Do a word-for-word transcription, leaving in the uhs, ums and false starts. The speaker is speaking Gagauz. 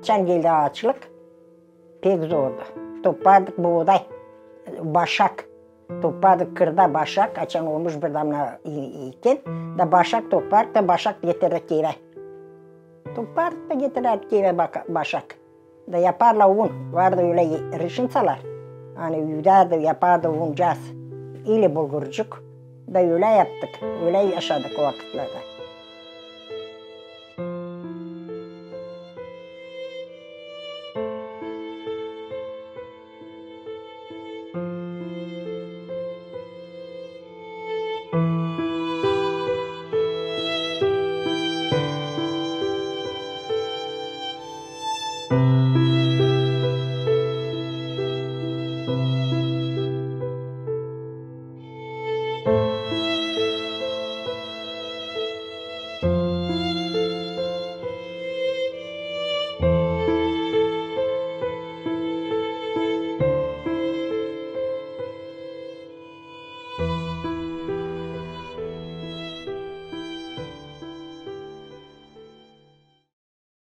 Açan geldi aaçlık, pek zordu. Topardık buuday, başak. Topardık kırda başak, açan olmuş bir damna i-, iken, da başak topardık, da başak getirdik evä. Topardık da getirdik evä baka-, başak. Da yaparlar un. Vardı ölä ye-, rişinţalar. Ani üdärdi, yapardı uncas. İli bulgurcuk. Da ölä yaptık. Ölä yaşadık o vakıtlarda.